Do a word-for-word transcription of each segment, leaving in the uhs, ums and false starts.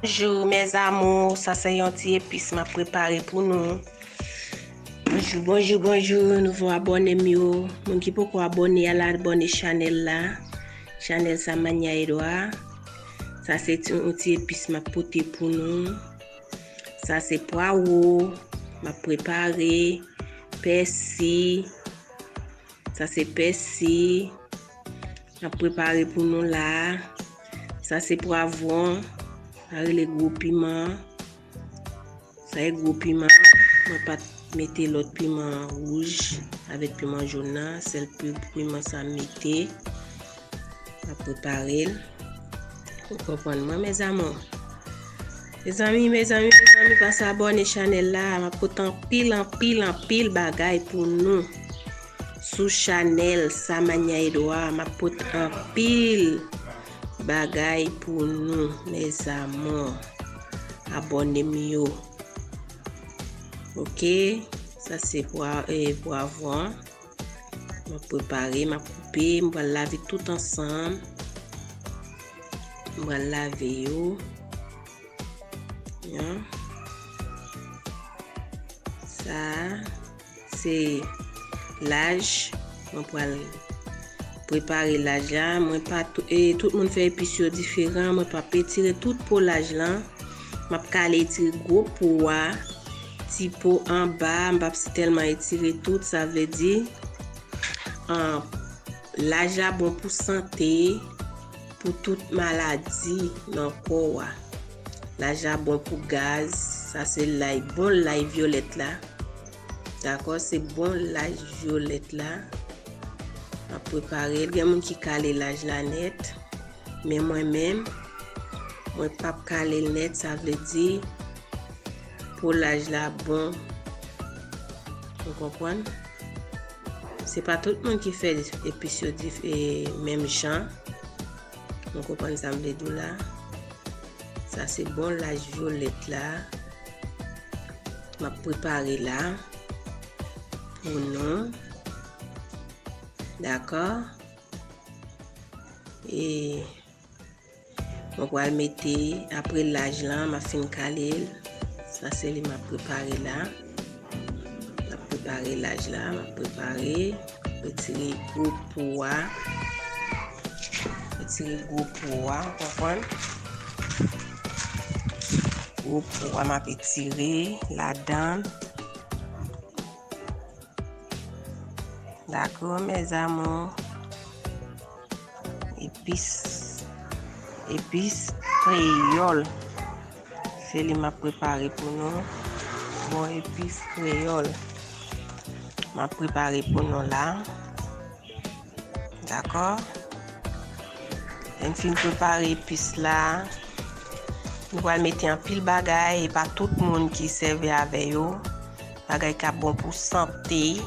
Bonjou mes amours, sa se yon ti epis m ap prepare pou nou. Bonjou, bonjou, bonjou, nouvo abòne m yo. Moun ki poko abòne, al abòne chanèl la. Chanèl Samania Edouard. Sa se ti, yon ti epis m ap pote pou nou. Sa se pwawo m ap prepare, pèsi. Sa se pèsi m ap prepare pou nou la. Sa se pwavwon, sa rele gwo piman. Sa e gwo piman. Mwen pa t mete lòt piman wouj avèk piman jòn nan. Sèl pi-, piman sa m mete. M ap prepare l. Ou konprann mwen, mes amours? Mezanmi, mezanmi, mezanmi, pase abòne chanèl la. M ap pote anpil, anpil, anpil bagay pou nou. Sou chanèl Samania Edouard, m ap pote anpil bagay pou nou, mes amours. Abòne m yo. Ok, sa se pwa-, eh, pwavwon. M ap prepare, m ap koupe, m pral lave tout ansanm. M pral lave yo. Yan. Sa se laj. Mwen pral prepare laj la. Mwen pa tou-, e, tout moun fè epis yo diferan. Mwen p ap etire tout po laj lan. M ap kale etire gwo po a. Ti po anba, m p ap si tèlman etire tout. Sa vle di, an, laj la bon pou sante, pou tout maladi nan kò a. Laj la bon pou gaz. Sa se lay, bon lay vyolèt la. Dakò, se bon laj vyolèt la. M ap prepare l. Gen moun ki kale laj la nèt. Men mwen menm, mwen p ap kale l nèt. Sa vle di, po laj la bon. Ou konprann? Se pa tout moun ki fè epis yo dif-, e, menm jan. Ou konprann sa m vle di w la? Sa se bon laj vyolèt la. M ap prepare la pou nou. Dakò? E mwen pral mete, apre laj lan, m ap fin kale l. Sa se li m ap prepare la. M ap prepare laj la, m ap prepare. Retire gwo po a. Retire gwo po a, ou konprann? Gwo po a, m ap retire ladan. Dakò, mes amours. Epis, epis kreyòl. Se li m ap prepare pou nou. Bon, epis kreyòl. M ap prepare pou nou la. Dakò? Lè n fin prepare epis la, nou pral mete anpil bagay, e pa tout moun ki sèvi avè yo. Bagay k ap bon pou sante.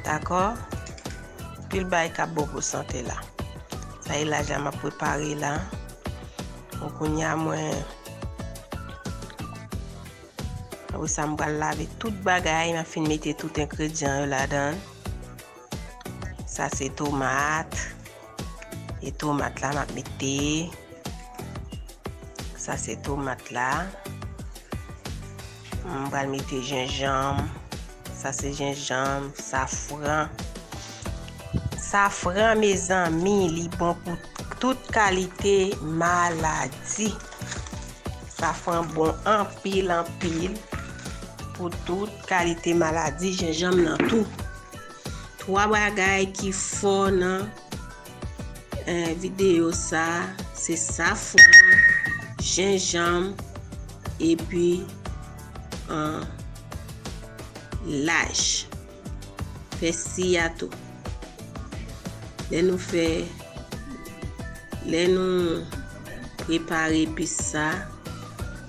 Dakò? Anpil bagay k ap bon pou sante la. Sa e laj la m ap prepare la. Bon, kounye a mwen, apre sa, m pral lave tout bagay, m ap fin mete tout engredyan yo ladan. Sa se tomat. E tomat la, m ap mete. Sa se tomat la. M pral mete jenjanm. Sa se jenjanm, safran. Safran, mezanmi, li bon pou tout kalite maladi. Safran bon anpil, anpil pou tout kalite maladi, jenjanm nan tou. Twa bagay ki fò nan, eh, videyo sa, se safran, jenjanm, epi, eh, laj. Pèsi a tou. Lè nou fè, lè nou prepare epis sa,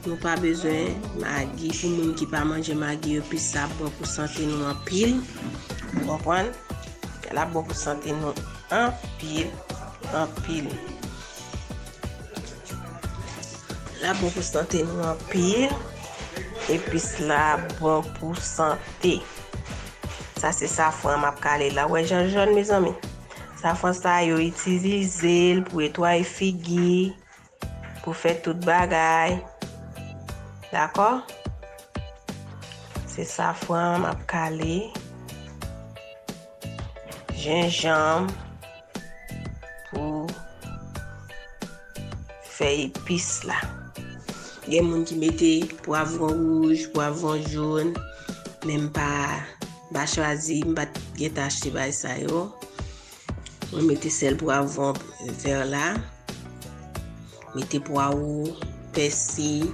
nou pa bezwen magi. Pou moun ki pa manje magi, epis sa bon pou sante nou anpil. Ou konprann? L ap bon pou sante nou anpil, anpil. L ap bon pou sante nou anpil. Epis la bon pou sante. Sa se safran m ap kale la. Ou wè jan l jòn, mezanmi? Safran sa, yo itilize l pou netwaye figi. pou fè tout bagay. Dakò? Se safran m ap kale, jenjanm pou fè epis la. Gen moun ki mete pwavwon wouj, pwavwon jòn, men m pa, m pa chwazi, m pa t gentan achte bagay sa yo. Mwen mete sèl pwavwon vè la. Mete pwawo, pèsi,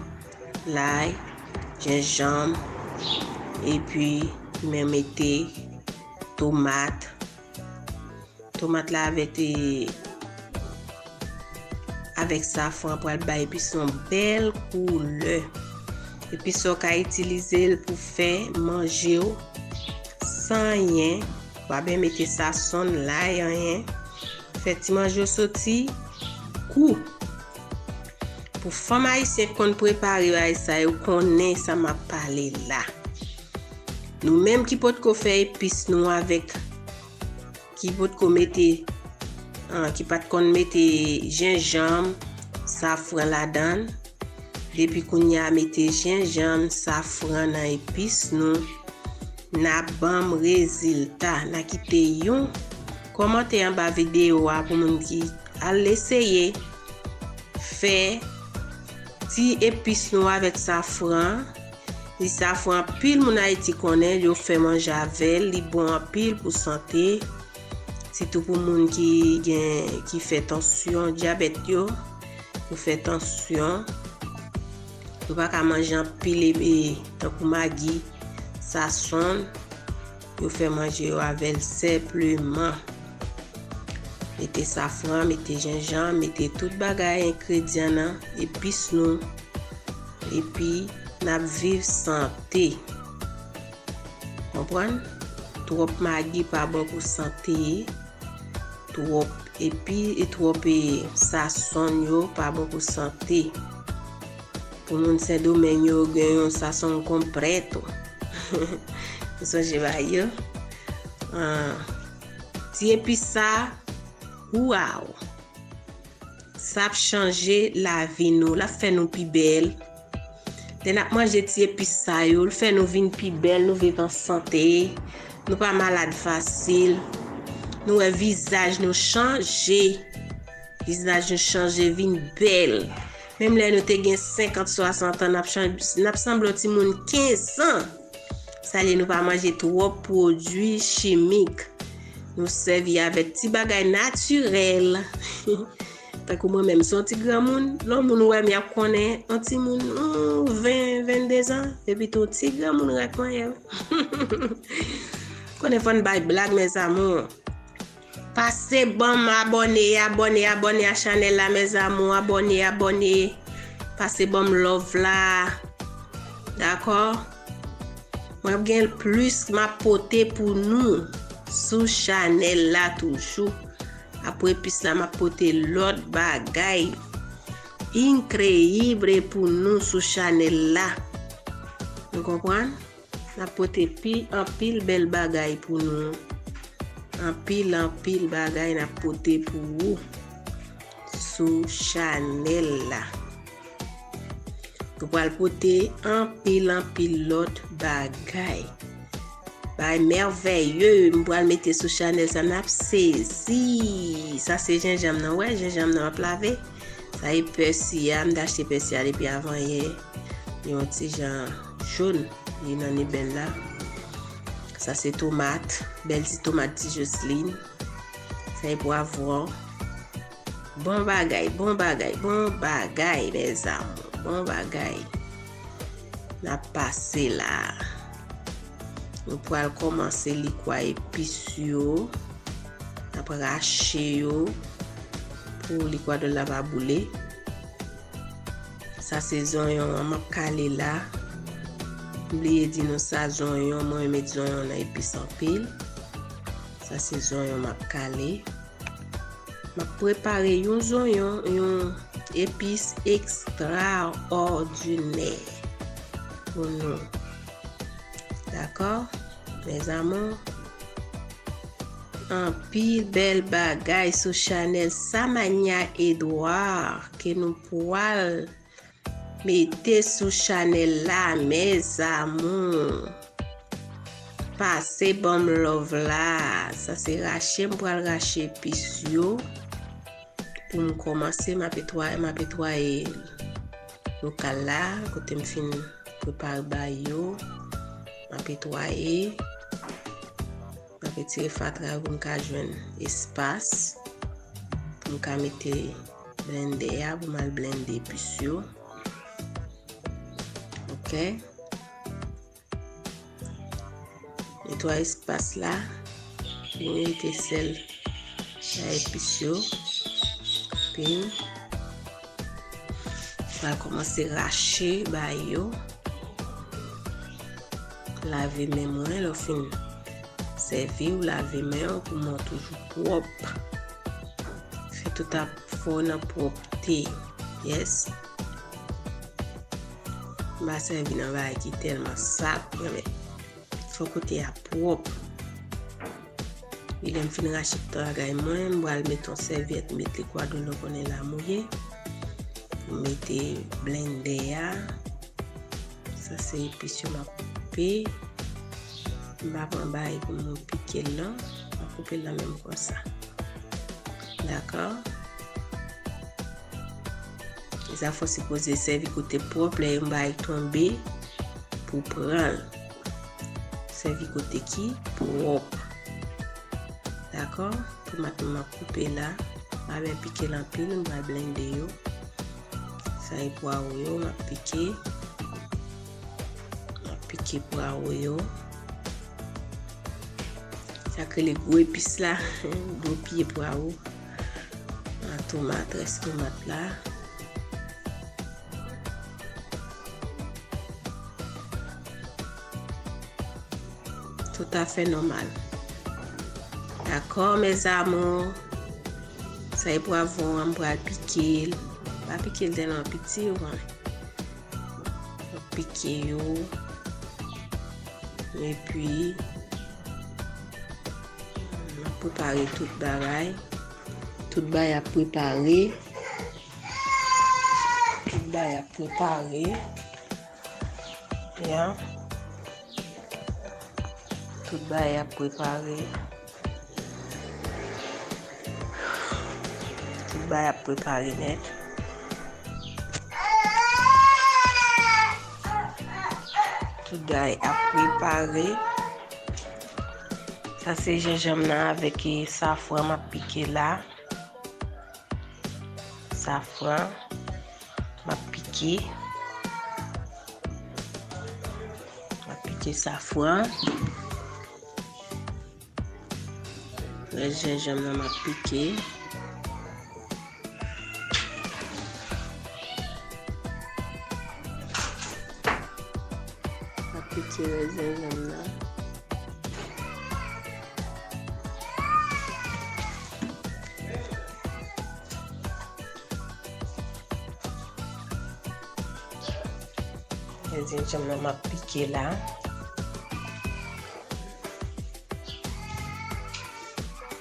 lay, jenjanm, epi mwen mete tomat. Tomat la avèk, e, avèk safran pral bay epis yon bèl koulè. Epis sa w ka itilize l pou fè manje w san anyen. Pa byen mete sasonn, lay, anyen. Fè ti manje w soti kou. Pou fanm ayisyen k konn prepare bagay sa yo, konnen sa m ap pale la. Nou menm ki potko fè epis nou avèk, ki potko mete, ah, ki pa t konn mete jenjanm, safran ladan l, depi kounye a mete jenjanm, safran nan epis nou, n a ban m rezilta. N a kite yon kòmantè anba videyo a pou moun ki al eseye fè ti epis nou avèk safran. Li safran, anpil moun Ayiti konnen, yo fè manje avè l, li bon anpil pou sante. Sitou pou moun ki gen, ki fè tansyon, dyabèt yo, yo fè tansyon. Yo pa ka manje anpil, e, e, tankou magi, sasonn. Yo fè manje yo avè l senpleman. Mete safran, mete jenjanm, mete tout bagay, engredyan nan, epis nou. Epi, n ap viv sante. Konprann? Twòp magi pa bon pou sante. Twòp epi, e twòp, e, sasonn yo pa bon pou sante. Pou moun Sendomeng yo gen yon sasonn konpreto. Ou sonje bagay yo? Ah, ti epis sa, waw! Sa ap chanje lavi nou, l ap fè nou pi bèl. Lè n ap manje ti epis sa yo, l fè nou vin pi bèl, nou viv an sante, nou pa malad fasil. Nou wè vizaj nou chanje. Vizaj nou chanje, vin bèl. Menm lè nou te gen senkant, swasant an, n ap chan-, n ap sanble yon timoun kenz an. Sa vle nou pa manje twòp pwodui chimik. Nou sèvi avèk ti bagay natirèl. Tankou mwen menm, se yon ti granmoun, lè yon moun wè m, y ap konnen yon timoun, hmm, ven, venndezan, epi tou yon ti granmoun rèk manyen. Konnen fò n bay blag, mes amours. Pase ban m abòne, abòne, abòne a chanèl la, mes amours, abòne, abòne. Pase ban m love la. Dakò? Mwen ap gen plis m ap pote pou nou sou chanèl la toujou. Apre epis la, m ap pote lòt bagay increíble pou nou sou chanèl la. Nou konprann? N ap pote pi anpil bèl bagay pou nou. Anpil, anpil bagay n ap pote pou ou sou chanèl la. Nou pral pote anpil, anpil lòt bagay. Bagay mèvèye m pral mete sou chanèl sa, n ap sezi. Sa se jenjanm nan, wè, jenjanm nan m ap lave. Sa e pèsi a, m te achte pèsi a depi avan yè. Li yon ti jan jòn, li nan ebèn la. Sa se tomat, bèl ti tomat ti Joseline. Sa e pwavwon. Bon bagay, bon bagay, bon bagay, mes amours, bon bagay. N ap pase la. Nou pral kòmanse likwa epis yo. N ap rache yo pou likwa dòl la pa boule. Sa se zonyon an m ap kale la. M bliye di nou sa, zonyon, mwen renmen zonyon nan epis anpil. Sa se zonyon m ap kale. M ap prepare yon zonyon, yon epis ekstraòdinè pou nou. Dakò? Mes amours, Anpil bèl bagay sou chanèl Samania Edouard ke nou pwal mete sou chanèl la, mes amours. Pase ban m love la. Sa se rache, m pral rache epis yo. Pou m kòmanse, m ap etwaye, m ap etwaye lokal la, kote m fin prepare bay yo. M ap etwaye. M ap etire fatra yo pou m ka jwenn espas pou m ka mete blendè a pou m al blende epis yo. Ok. Netwaye espas la. Pou m mete sèl nan epis yo. Epi m pral kòmanse rache bay yo. Lave men mwen, lè w fin sèvi, w lave men w pou men w toujou pwòp. Fè tout afè w nan pwòpte. Yes. M pa sèvi nan bagay ki tèlman sal, men fò kote a pwòp. Epi lè m fin rache tout bagay mwen, m pral met yon sèvyèt, m met likwadolo konnen l a mouye. M mete blendè a. Sa se epis yo m ap koupe. M pa pran bagay pou m pike l lan. M ap koupe l lan menm konsa. Dakò? E sa fò sipoze sèvi kote pwòp lè yon bagay tonbe pou pran l. Sèvi kote ki pwòp. Dakò? Tomat mwen m ap koupe la. M pa byen pike l anpil, m pral blende yo. Sa e pwawo yo, m ap pike. M ap pike pwawo yo. Sa k rele gwo epis la, gwo pye pwawo. An tomat, rès tomat la. Toutafè nòmal. Dakò, mes amours. Sa e pwavwon an, m pral pike l. Pa pike l tèlman piti, ou konnen. M ap pike yo. Epi, m ap prepare tout bagay. Tout bagay ap prepare. Tout bagay ap prepare. Ya. Tout bagay ap prepare. Tout bagay ap prepare nèt. Tout bagay ap prepare. Sa se jenjanm nan avèk, e, safran m ap pike la. Safran. M ap pike. M ap pike safran. Rès jenjanm nan m ap pike. M ap pike rès jenjanm nan. Jenjanm nan m ap pike la.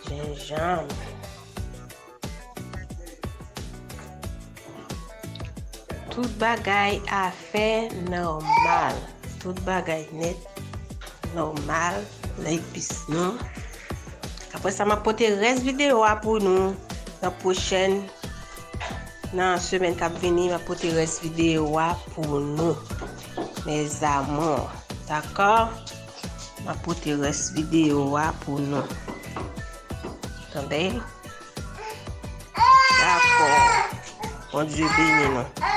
Jenjanm. Tout bagay afè nòmal. Tout bagay nèt nòmal nan epis nou. Apre sa, m ap pote rès videyo a pou nou nan pwochèn, nan semèn k ap vini, m ap pote rès videyo a pou nou. Mes amours. Dakò? M ap pote rès videyo a pou nou. Tande? Dakò. Bondye beni nou.